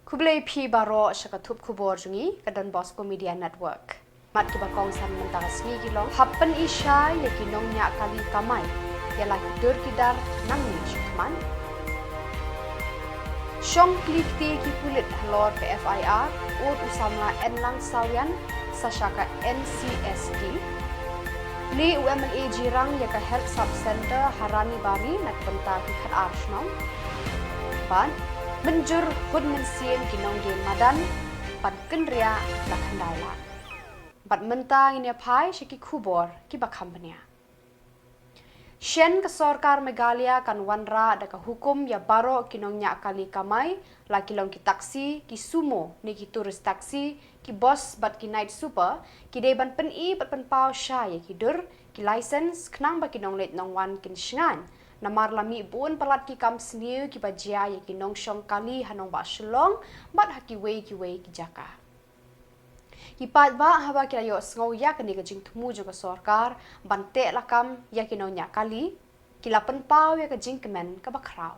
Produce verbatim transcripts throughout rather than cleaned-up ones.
Khublei phi baroh sha ka thup khubor jong ngi ka Don Bosco Media Network. Mat kiba kongsan mynta ka sngi ki long: hap pyni shai ïa ki nongñiah kali kamai ïa la ki dur ki dar nangne sha khmat. Shong kli kti ki pulit halor ka F I R ud u samla Enlang Sawian sa sha ka N C S T. Leh u M L A jyrang ïa ka Health Sub Centre ha Ranibari na ka bynta ki khatar shnong. Bad mynjur hun mynsiem ki nongdie madan ban kynriah da khyndai lak. Bad mynta ngin ïa phai sha ki khubor kiba kham bniah. Shen ka sorkar Meghalaya kan wanrah da ka hukum ïa baroh ki nongñiah kali kamai, la ki long ki taxi, ki sumo ne ki tourist taxi, ki bus bad ki night super, ki dei ban pyni bad pynpaw shai ïa ki dur, ki license, khnang ba ki nongleit nongwan kin shngaiñ. Namar la mih bun palat ki kam sniew kiba jia ïa ki nongshong kali ha nongbah Shillong bad ha kiwei kiwei ki jaka. Ki paidbah haba ki la ïohsngew ïa kane ka jingthmu jong ka sorkar ban teh lakam ïa ki nongñiah kali, ki la pynpaw ïa ka jingkmen kaba khraw.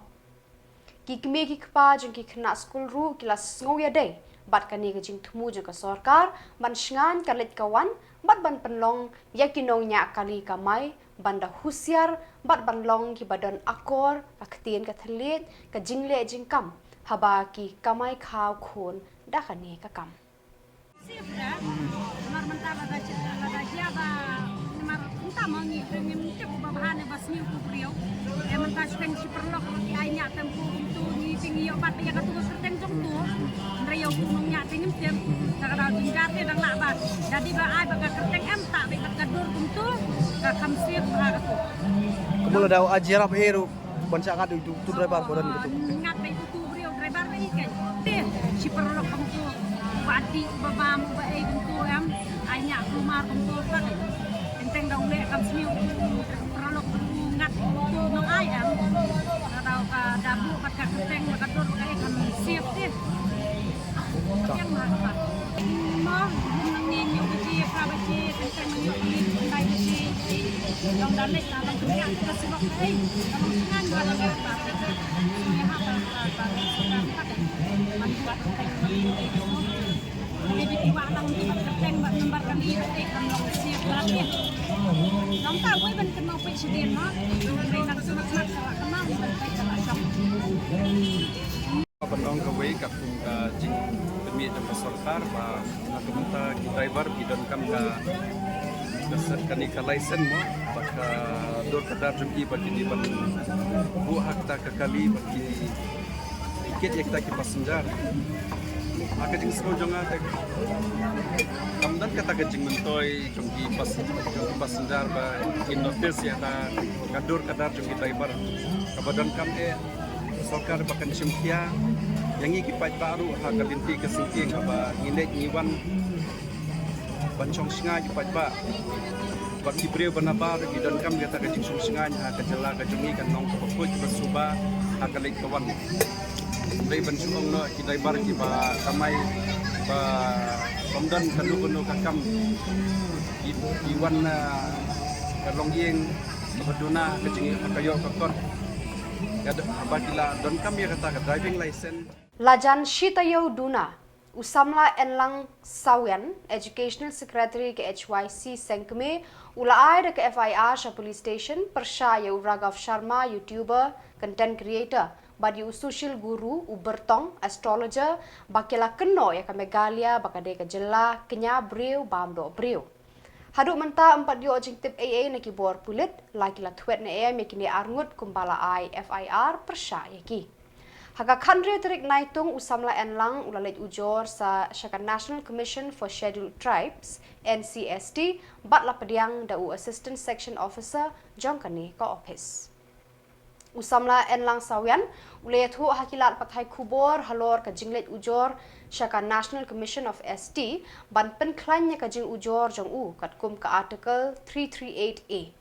Ki kmie ki kpa jong ki khynnah skul ruh ki la sngew ïadei bad kane ka jingthmu jong ka sorkar ban shngaiñ ka leit ka wan bad ban pynlong ïa ki nongñiah kali kamai ban da husiar bad ban long kiba don akor ka ktien ka thylliej ka jingleh jingkam haba ki kamai khaw khun da kane ka kam. Sip da, namar mynta lada jia, lada jia ba, namar mynta ma ngi, ngim tip ba bha ne ba sniew u briew. Eh, mynta shu kren shi paralok ki ai ñiah tempo kumtu, ngi te ngi ïoh bat ïa katu ka kyrteng jong tu. Hynrei ïa u nongñiah te ngim tip. Da ka daw jingjar te dang lah ba. Jadi ba ai ba ka kyrteng em ta ba ka dur kumtu. Ka kham sip ha katu. Kumno la daw ai jingïarap eh ruh ban shah ngat ïa utu driver ba don katu. Ngat ïa utu briew driver ba i kein. Te shi paralok kumtu. Ba dih ba bam ba ei kumtu em. Ai ñiah kulmar kumtu ba kein. Teng teng da u leh kam sniew utu paralok kumtu ngat utu nong ai em. Ka daw ka dabu bad ka kyrteng bad ka dur ka ei kam sip te. Ka. Yang ma ka. Mo, bun nang ni ñiew baje, phra baje, teng teng nang ñiew khyndai baje. Long da leit na long kynriah ka surok ka ei. Ka long sngan ba long ka. Ngi ha ba ba ba. Man ba teng. Ngi bi kiwa lang ki ba teng ba nambar kali ba ei kam long sip ba. Long ta wei ban kynmaw peit shadien mo. Wei lang smat sala kynmaw ban peit sala shong. Ban ong kawei ka kum ka jingpynmih jong ka sorkar ba na ka bynta ki driver ki donkam ka, ka se-, kane ka license mo, ba ka dur ka dar jong ki ba kine ban buh ha kata ka kali ba ki kit ïa kata ki passenger. Ha ka jingsngew jong nga te kam don kata ka jingmyntoi jong ki pas-, jong ki passenger ba ki notice ïa kata ka dur ka dar jong ki driver. Kaba donkam eh sorkar ba kan shim khia ïa ngi ki paidbah ruh ha ka lynti ka syngkien kaba ngi leit ngi wan ban shong shngaiñ ki paidbah. Ba ki briew ba nabar ki donkam ïa kata ka jingshong shngaiñ ha ka jylla ka jong ngi kan long kaba khuid kaba suba ha ka leit ka wan. Dei ban shu ong noh ki driver kiba kamai ba bym don kano kano ka kam ki, ki wan na ka longïing kaba duna ka jingïoh ka ïoh ka kot. Ka do-, ba ki la donkam ïa kata ka driving license. La jan shi taïew duna, u samla Enlang Sawian, Educational Secretary ka H Y C Sengkmie, u la ai da ka F I R sha police station pyrshah ïa u Raghav Sharma, YouTuber, content creator, bad ïa u Sushil Guru, u Byrtong, astrologer, ba ki la kynnoh ïa ka Meghalaya ba ka dei ka jylla kñia briew bam doh briew. Haduh mynta ym pat ïoh jingtip ei ei na ki bor pulit, la ki la thwet ne em ïa kine arngut kumba la ai F I R pyrshah ïa ki. Ha ka khathynriew tarik Naitung u samla Enlang u la leit ujor sa sha ka National Commission for Scheduled Tribes, N C S T, bad la pdiang da u Assistant Section Officer jong kane ka ophis. U samla Enlang Sawian u la ïathuh ha ki lad pathai khubor halor ka jingleit ujor sha ka National Commission of S T ban pynkhlaiñ ïa ka jingujor jong u katkum ka Article three three eight A.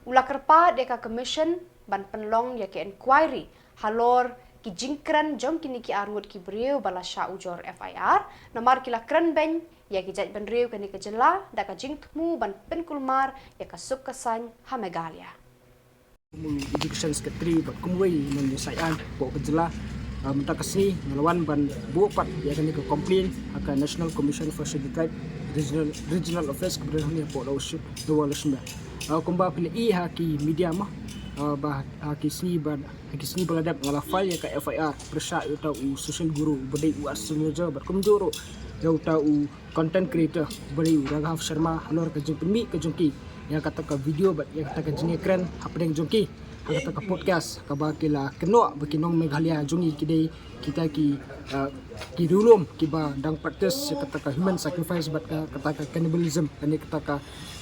U la kyrpad ïa ka Commission ban pynlong ïa ka inquiry halor ki jingkren jong kine ki arngut ki briew ba la shah ujor F I R, namar ki la kren beiñ ïa ki jaitbynriew kane ka jylla da ka jingthmu ban pynkulmar ïa ka suk ka saiñ ha Meghalaya. Kum u Education Secretary bad kum uwei u nongïasaid aiñ hapoh ka jylla, Ah, mynta ka sngi nga la wan ban buh pat ïa kane ka complaint ha ka National Commission for Scheduled Tribe Regional, Regional Office kaba don hangne hapoh Lower Sh-, Lower Lawier. Ah, kumba phi la i ha ki media mo, ah, ba ha ki sngi ba, ha ki sngi ba la dep nga la file ïa ka F I R pyrshah ïa uta u social guru uba dei u astrologer bad kumjuh ruh ïa uta u content creator uba dei u Raghav Sharma halor ka jingpynmih ka jong ki ïa kata ka video bad ïa kata ka jingïakren hapdeng jong ki ha kata ka podcast kaba ki la kynnoh ba ki nong Meghalaya jong ngi ki dei kita ki, ah, ki riewlum kiba dang practice ïa kata ka human sacrifice bad ka, kata ka cannibalism, lane kata ka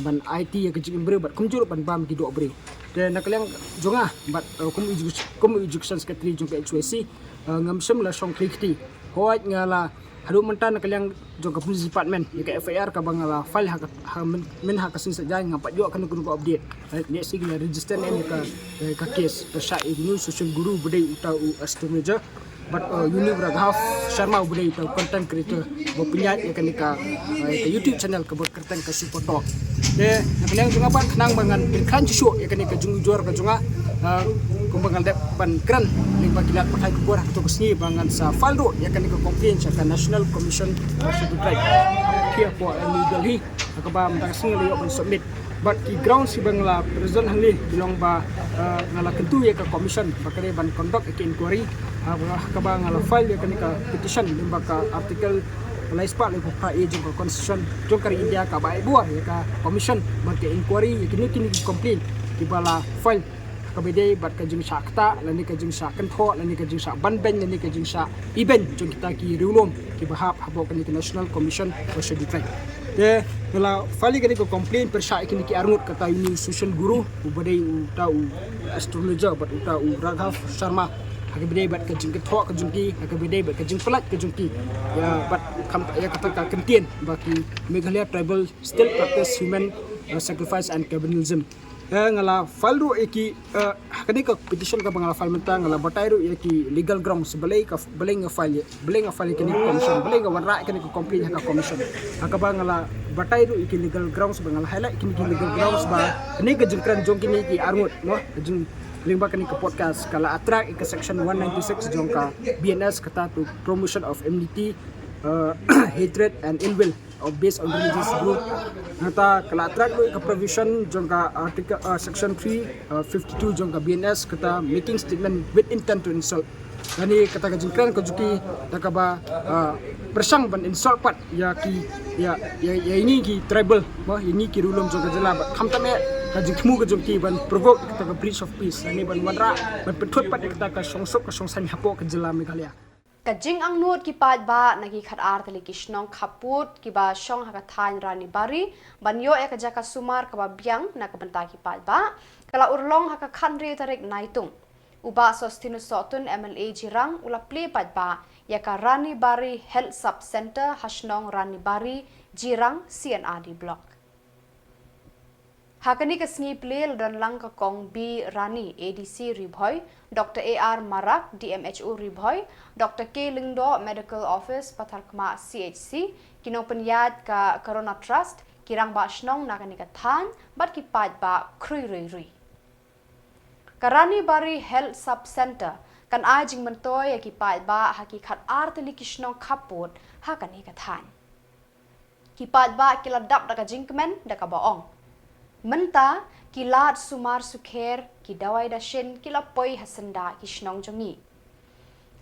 ban aiti ïa ka jingim briew bad kumjuh ban bam ki doh briew. Te na ka liang jong nga bad, ah, kum edu-, kum education secretary jong ka H Y C, ah, ngam shym la shong khlieh kti. Hooid nga la haduh mynta na ka liang jong ka police department ïa ka F I R kaba nga la file ha ka, ha myn, myn ha ka sngi Saitjaiñ ngam pat ïoh kano kano ka update. Eh, ne shi ki la register ne ka, eh, ka case pyrshah ïa u social guru uba dei uta u astrologer bad, eh, u Raghav Sharma uba dei uta u content creator ba pynïaid ïa kane ka, eh, ka YouTube channel kaba kyrteng ka Super Talk. Te na ka liang jong nga pat khnang ba ngan pynkhlaiñ shuh shuh ïa kane ka jingujor ka jong nga, ah, kumba ngan dep ban kren lyngba ki lad pathai khubor ha kato ka sngi ba ngan sa file ruh ïa kane ka complaint sha ka National Commission for Scheduled Tribe. Ki hapoh New Delhi ha kaba mynta ka sngi la ïoh ban submit. Bad ki grounds kiba nga la present hangne ki long ba, ah, nga la kyntu ïa ka commission ba ka dei ban conduct ïa ki inquiry, ah, ha kaba nga la file ïa kane ka petition lyngba ka article lai spah laiphew phra A jong ka Constitution jong ka ri India kaba ai bor ïa ka commission ban ka inquiry ïa kine kine ki complaint kiba la file ha kaba ïadei bad ka jingshah ktah lane ka jingshah kynthoh lane ka jingshah banbeiñ lane ka jingshah ibeiñ jong kita ki riewlum kiba hap hapoh kane ka National Commission for Scheduled Tribe. Te nga la file ïa kane ka complaint pyrshah ïa kine ki arngut, kata u social guru uba dei uta u astrologer bad uta u Raghav Sharma ha kaba ïadei bad ka jingkynthoh ka jong ki, ha kaba ïadei bad ka jingpyllait ka jong ki ïa, bad kam, ïa kata ka kyntien ba ki Meghalaya tribal still practice human, uh, sacrifice and cannibalism. Eh, nga la file ruh ïa ki, eh, ha kane ka petition kaba nga la file mynta nga la batai ruh ïa ki legal grounds balei ka, balei nga file ïa, balei nga file ïa kane ka commission, balei nga wanrah ïa kane ka complaint ha ka commission. Ha kaba nga la batai ruh ïa ki legal grounds ba nga la highlight ïa kine ki legal grounds ba kane ka jingkren jong kine ki arngut mo, ka jing lyngba kane ka podcast ka la attract ïa ka section one ninety-six jong ka B N S, kata to promotion of enmity, uh, hatred and ill will of based on religious group. Nangta ka la attract ruh ïa ka provision jong ka article, uh, section three, uh, fifty-two jong ka B N S, kata making statement with intent to insult. Lane kata ka jingkren ka jong ki da kaba, uh, pyrshang ban insult pat ïa ki, ïa, ïa, ïa ngi ki tribal mo, ïa ngi ki riewlum jong ka jylla, bad khamtam eh ka jingthmu ka jong ki ban provoke kata ka breach of peace lane ban wanrah ban pynthut pat ïa kata ka shongsuk ka shongsaiñ hapoh ka jylla Meghalaya. Ka jingangnud ki paidbah na ki khatar tylli ki shnong khappud kiba shong ha ka thaiñ Ranibari ban ïoh ïa ka jaka sumar kaba biang na ka bynta ki paidbah ka la urlong ha ka khathynriew tarik Naitung. U Bah Sosthenes Sohtun, M L A Jirang, u la plie paidbah ïa ka Ranibari Health Sub Centre ha shnong Ranibari, Jirang, C and R D Block. Ha kane ka sngi plie la don lang ka Kong B Rani, A D C Ri Bhoi, Doctor A R Marak, D M H O Ri Bhoi, Doctor K Lyngdoh, Medical Office Patharkhmah C H C, ki nongpynïaid ka Corona Trust, ki rangbah shnong na kane ka thaiñ bad ki paidbah khrui rui rui. Ka Ranibari Health Sub Centre kan ai jingmyntoi ïa ki paidbah ha ki khatar tylli ki shnong khappud ha kane ka thaiñ. Ki paidbah ki la dap da ka jingkmen da kaba ong, mynta ki lad sumar sukher, ki dawai dashin ki la poi ha syndah ki shnong jong ngi.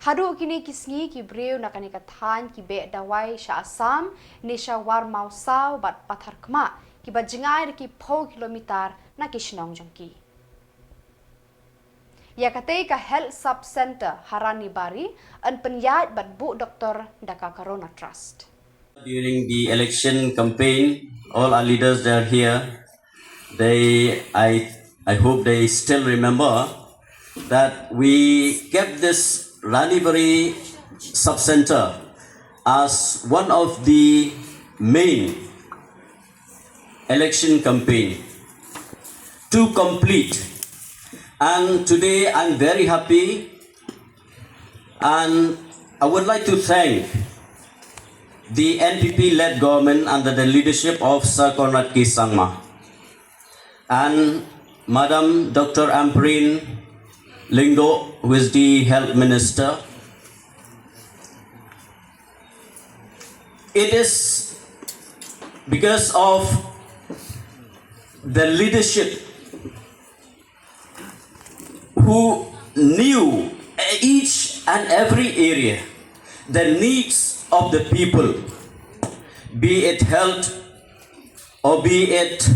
Haduh kine ki sngi ki briew na kane ka thaiñ ki beh dawai sha Assam ne sha Warmawsaw bad Patharkhmah kiba jngai da ki phew kilometer na ki shnong jong ki. Ïa katei ka Health Sub Centre ha Ranibari yn pynïaid bad buh doktor da ka Corona Trust. During the election campaign, all our leaders, they are here. They, I, I hope they still remember that we kept this Ranibari sub-center as one of the main election campaign to complete. And today I'm very happy, and I would like to thank the N P P-led government under the leadership of Sir Conrad K Sangma and Madam Doctor Ampareen Lyngdoh, who is the Health Minister, It is because of the leadership who knew each and every area, the needs of the people, be it health, or be it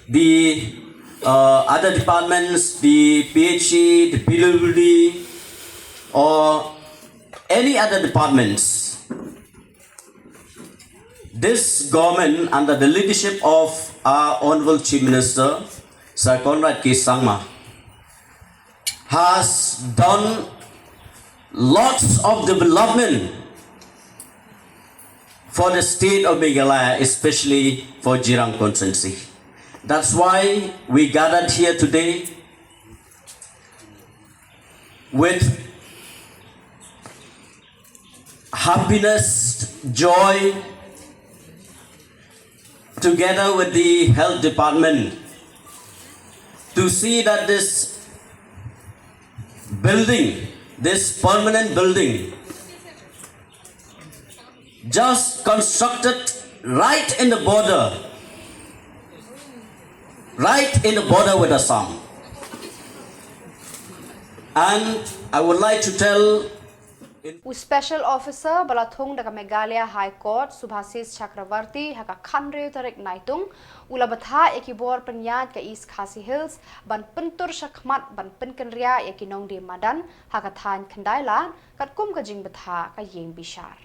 the uh, other departments, the P H E, the P W D, or any other departments. This government, under the leadership of our Honorable Chief Minister, Sir Conrad K Sangma, has done lots of development for the state of Meghalaya, especially for Jirang constituency. That's why we gathered here today with happiness, joy, together with the health department to see that this building, this permanent building, just constructed right in the border, right in the border with Assam. And I would like to tell U Special Officer ba la thung da ka Meghalaya High Court, Subhasis Chakravarty, ha ka khathynriew tarik Naitung, u la bthah ïa ki bor pynïaid ka East Khasi Hills ban pyntur shakhmat ban pynkynriah ïa ki nongdie madan ha ka thaiñ Khyndai Lad katkum ka jingbthah ka ïing bishar.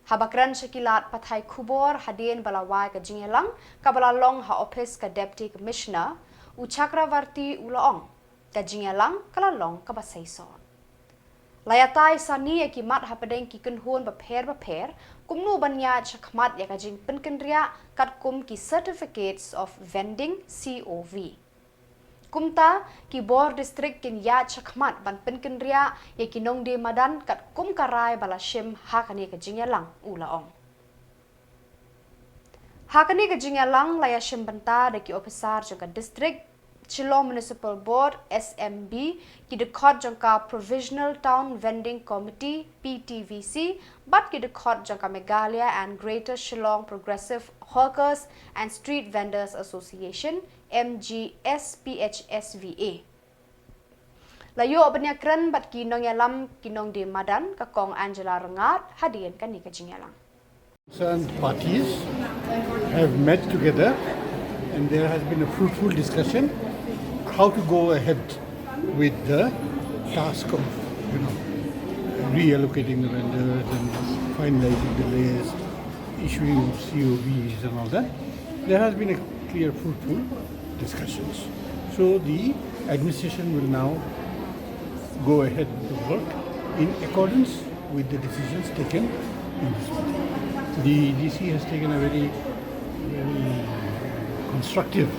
Haba kren sha ki lad pathai khubor hadien ba la wai ka jingïalang kaba la long ha ophis ka Deputy Commissioner, u Chakravarty u la ong, ka jingïalang ka la long kaba seisoh. La ïatai sani ïa ki mat hapdeng ki kynhun bapher bapher kumno ban ïaid shakhmat ïa ka jingpynkynriah katkum ki Certificates of Vending, C O V. Kumta, ki bor district kin ïaid shakhmat ban pynkynriah ïa ki nongdie madan katkum ka rai ba la shim ha kane ka jingïalang, u la ong. Ha kane ka jingïalang la ïashim bynta da ki ophisar jong ka district, Shillong Municipal Board, S M B, ki dkhot jong ka Provisional Town Vending Committee, P T V C, bad ki dkhot jong ka Meghalaya and Greater Shillong Progressive Hawkers and Street Vendors Association, M G S P H S V A. La ïoh ban ïakren bad ki nongïalam ki nongdie madan, ka Kong Angela Rangad, hadien kane ka jingïalang. Concerned parties have met together and there has been a fruitful discussion how to go ahead with the task of, you know, reallocating the vendors and finalizing the list, issuing of C O Vs and all that. There has been a clear, fruitful discussions. So the administration will now go ahead with the work in accordance with the decisions taken in this meeting. The D C has taken a very, very constructive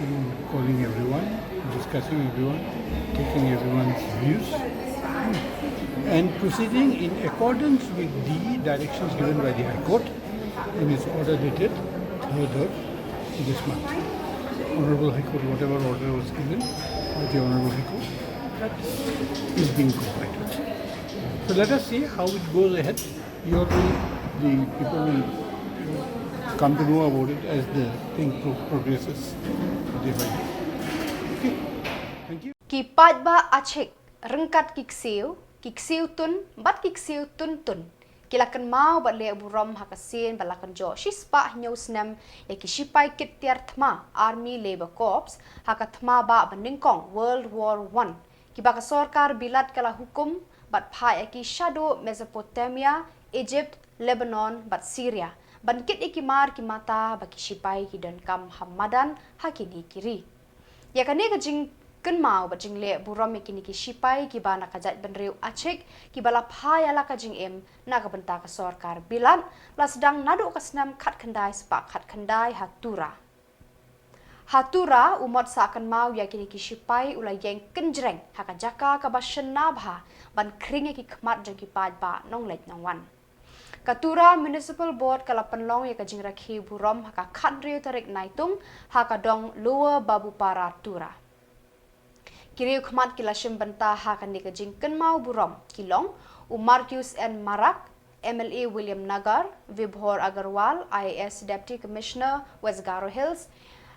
in calling everyone, discussing everyone, taking everyone's views, and proceeding in accordance with the directions given by the High Court in its order dated third of this month. Honorable High Court, whatever order was given by the Honorable High Court, that is being complied with. So let us see how it goes ahead. Your will, the people will come to know about it as the thing pro- progresses day by day. Okay? Thank you. Ki paidbah Achik, ryngkat ki ksiew, ki ksiew tun, bad ki ksiew tun tun, ki la kynmaw bad leh burom ha ka sien ba la kynjoh shispah hynñiew snem ïa ki shipai kit tiar thma, Army Labour Corps, ha ka thma bah ba nyngkong, World War One, kiba ka sorkar Bilat ka la hukum bad phah ïa ki shaduh Mesopotamia, Egypt, Lebanon, bad Syria, ban kit ïa ki mar ki mata ba ki shipai ki donkam ha madan ha kine ki ri. Ïa kane ka jingkynmaw bad jingleh burom ïa kine ki shipai kiba na ka jaitbynriew Achik kiba la phah ïa la ka jingim na ka bynta ka sorkar Bilat, la sdang naduh ka snem khatkhyndai spah khatkhyndai ha Tura. Ha Tura, u Mot Sahkynmaw ïa kine ki shipai u la ïeng kynjreng ha ka jaka kaba shynna bha ban khring ïa ki khmat jong ki paidbah nongleit nongwan. Ka Tura Municipal Board ka la pynlong ïa ka jingrakhe burom ha ka khathynriew tarik Naitung ha ka dong Lower Babupara, Tura. Ki riewkhmat ki la shim bynta ha kane ka jingkynmaw burom ki long u Marcus N Marak, M L A William Nagar, Vibhor Agarwal, I A S Deputy Commissioner West Garo Hills,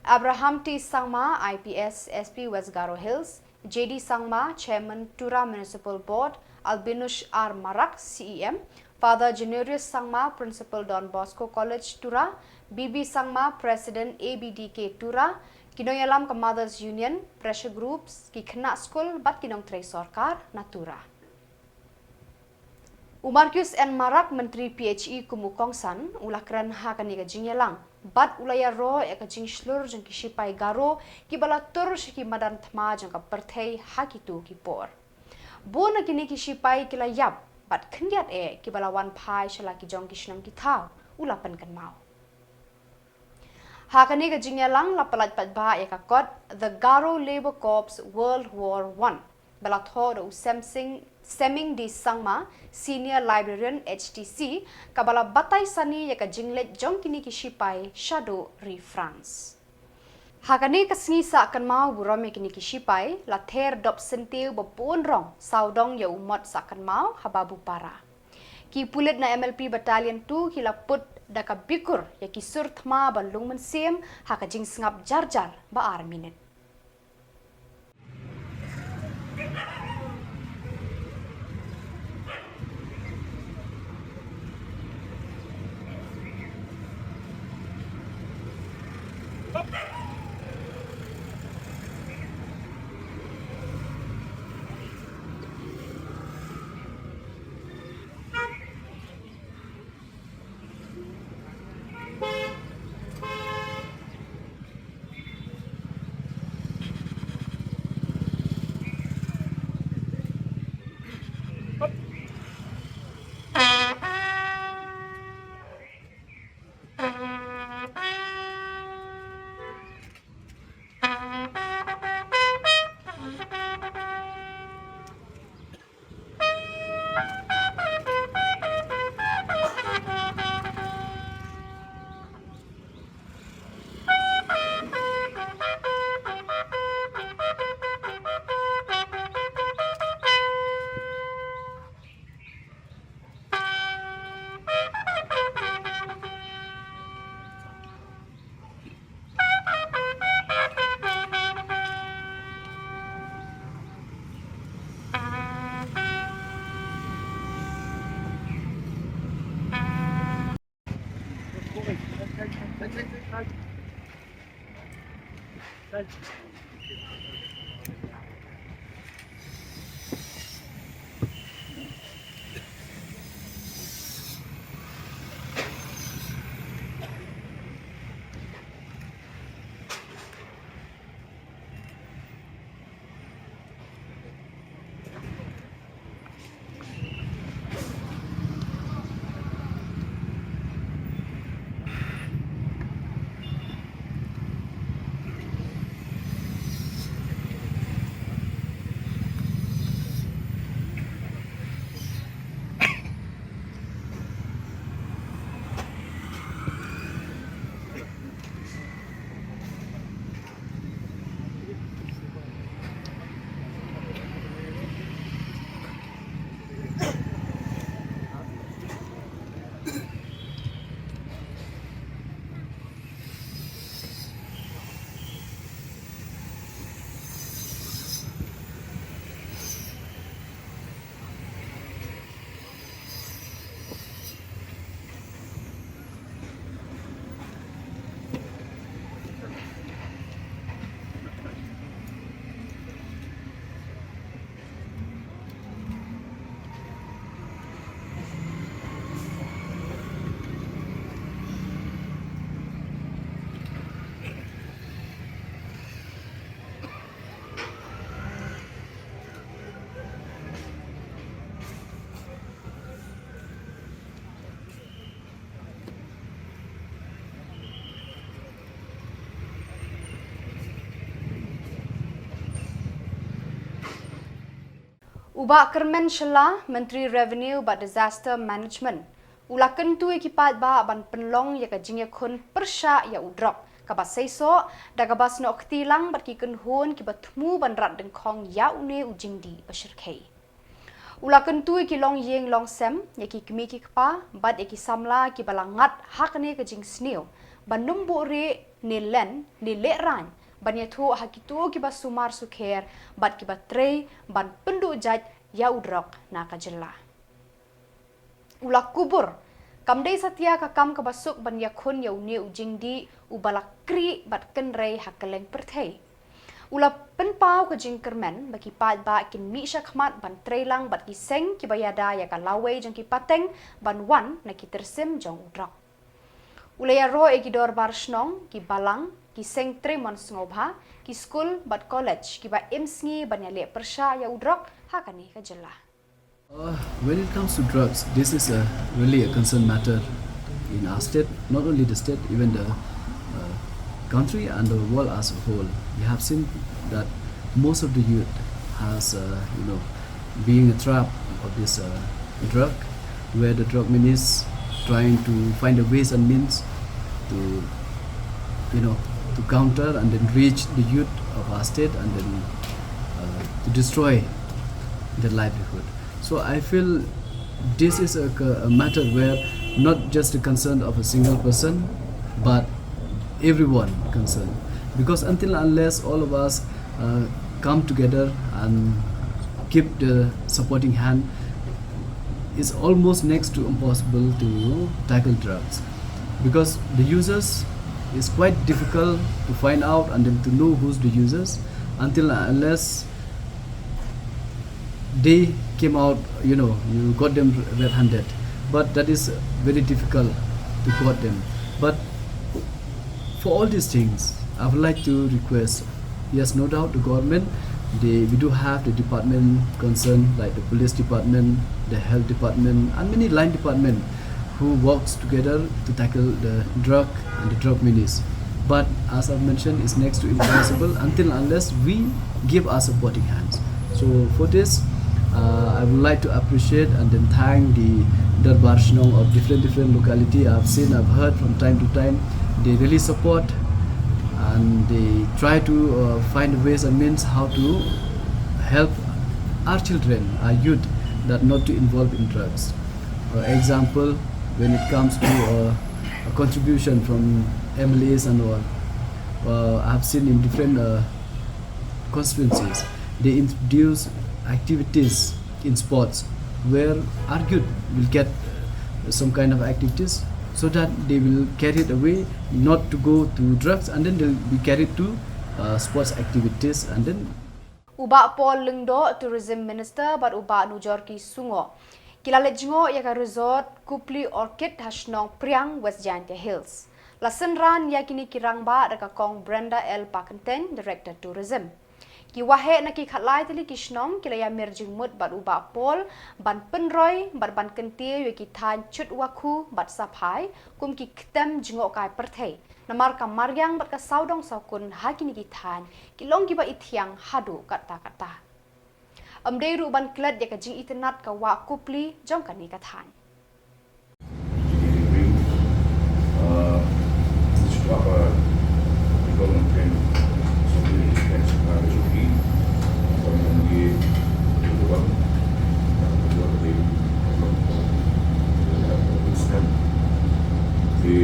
Abraham T Sangma, I P S S P West Garo Hills, J D Sangma, Chairman Tura Municipal Board, Albinush R Marak, C E M, Father Generius Sangma, Principal Don Bosco College Tura, B B Sangma, President A B D K Tura, ki nongïalam ka Mothers Union, pressure groups, ki khynnah skul bad ki nongtrei sorkar na Tura. U Marcuise N Marak, Myntri P H E kum u kongsan, u la kren ha kane ka jingïalang bad u la ïaroh ïa ka jingshlur jong ki shipai Garo kiba la tur sha ki madan thma jong ka pyrthei ha kito ki por. Bun na kine ki shipai ki la ïap bad khyndiat eh kiba la wan phai sha la ki jong ki shnong ki thaw, u la pynkynmaw. Ha kane ka jingïalang la pyllait paidbah ïa ka kot The Garo Labour Corps World War One, ba la thoh da u Semsing, Seming D Sangma, Senior Librarian H T C, kaba la batai sani ïa ka jingleit jong kine ki shipai shaduh ri France. Ha kane ka sngi sah kynmaw burom ïa kine ki shipai, la ther dop syntiew ba bun rong sawdong ïa u mot sah kynmaw ha Babupara. Ki pulit na M L P Battalion two ki la put da ka bikur ïa ki sur thma ba lung mynsiem ha ka jingsngap jar jar ba ar minit. U Bah Kyrmen Shylla, Myntri Revenue bad Disaster Management, u la kyntu ïa ki paidbah ban pynlong ïa ka jingïakhun pyrshah ïa u drok kaba seisoh, da kaba snoh kti lang bad ki kynhun kiba thmu ban rat dyngkhong ïa une u jingdih ba shyrkhei. U la kyntu ïa ki longïing longsem, ïa ki kmie ki kpa, bad ïa ki samla kiba la ngat ha kane ka jingsniew ban nym buhrieh ne len ne lehraiñ ban ïathuh ha kito kiba sumar sukher bad kiba trei ban pynduh jait ïa u drok na ka jylla. U la kubur, kam dei satia ka kam kaba suk ban ïakhun ïa une u jingdih uba la khrieh bad kynrei ha kylleng pyrthei. U la pynpaw ka jingkyrmen ba ki paidbah kin mih shakhmat ban trei lang bad ki seng kiba ïada ïa ka lawei jong ki pateng ban wan na ki tyrsim jong u drok. U la ïaroh ïa ki dorbar shnong, ki balang, ki seng trei mon sngewbha, ki skul bad college kiba im sngi ban ïaleh pyrshah ïa u drok ha kane ka jylla. Uh, when it comes to drugs, this is a really a concerned matter in our state, not only the state, even the uh, country and the world as a whole. We have seen that most of the youth has, uh, you know, being a trap of this uh, drug, where the drug ministry trying to find the ways and means to, you know, to counter and then reach the youth of our state and then uh, to destroy their livelihood. So I feel this is a, a matter where not just the concern of a single person, but everyone concerned. Because until unless all of us uh, come together and keep the supporting hand, it's almost next to impossible to tackle drugs. Because the users, it's quite difficult to find out and then to know who's the users until unless they came out, you know, you got them red-handed. But that is very difficult to got them. But for all these things, I would like to request, yes, no doubt the government, they, we do have the department concerned, like the police department, the health department, and many line department who works together to tackle the drug and the drug menace. But as I've mentioned, it's next to impossible until unless we give our supporting hands. So for this, uh, I would like to appreciate and then thank the Darbar Shnong of different different locality. I've seen, I've heard from time to time. They really support and they try to uh, find ways and means how to help our children, our youth, that not to involve in drugs. For example, when it comes to uh, a contribution from M L As and all, uh, I have seen in different uh, constituencies, they introduce activities in sports where our youth will get some kind of activities so that they will carry it away, not to go to drugs, and then they'll be carried to uh, sports activities and then U Bah Paul Lyngdoh, Tourism Minister, bad u Bah Nujorki Sungoh, ki la leit jngoh ïa ka resort Kupli Orchid ha shnong Priang, West Jaintia Hills. La synran ïa kine ki rangbah da ka Kong Brenda L Pakyntein, Director Tourism. Ki waheh na ki khatlai tylli ki shnong ki la ïamir jingmut bad u Bah Paul ban pynroi bad ban kyntiew ïa ki thaiñ Chutwakhu bad Saphai kum ki ktem jngohkai pyrthei. Namar ka mariang bad ka sawdong sawkun ha kine ki thaiñ ki long kiba ithiang haduh katta katta. Ym dei ruh ban klet ïa ka jingitynnad ka wah Kupli jong kane ka thaiñ. Te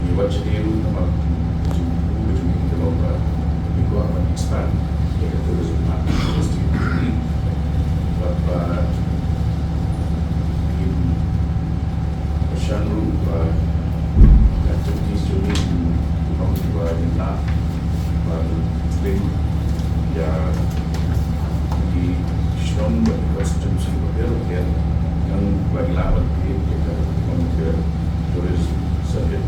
ngi wat sha dei ruh namar ka jingpynbeit ka long ba ngi kwah ban expand ïa ka tourism hub industry. Bad ba ngin kyrshan ruh ba ka activities jong ngi kin long kiba ïalam bad link ïa ki shnong bad ki constituency bapher bapher, nang ba ngi lah ban create ïa ka, ïa ka tourism circuit.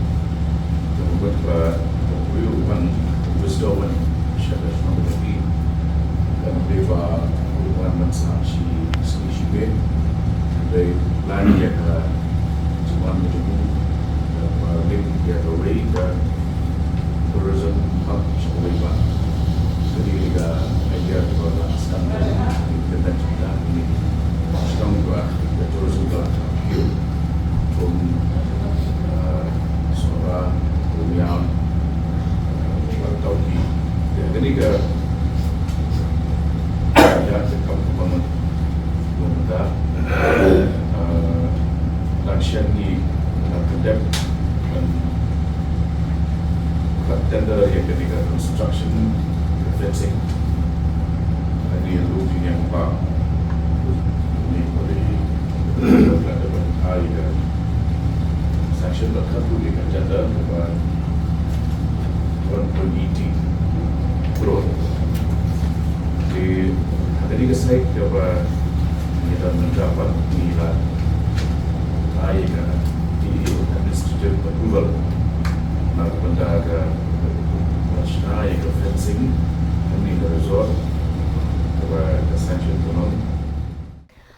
Ka mut ba u briew u wan, u visitor u wan sha ka shnong ka jong ngi, kan dei ba u wan ban sah shi sngi shi miet, hynrei lait ïa ka jingwan ka jong u, ba link ïa kawei ka tourism hub sha kawei pat. Kane ka idea kaba la sdang da ka government jong ngi, sdang ba ka tourism ka la kiew kum, ah, Sohra, Umiam, ah, Tawki. Ïa kane ka, ïa ka kam kaba ngan, ngan Site kaba ngi don mynta pat ngi la ai ka D E administrative approval na ka bynta ka shna ïa ka fencing hangne ha resort kaba ka sanction kumno.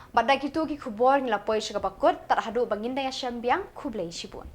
Bad da kito ki khubor ngi la poi sha kaba kut, tad haduh ba ngin da ïashem biang, khublei shibun.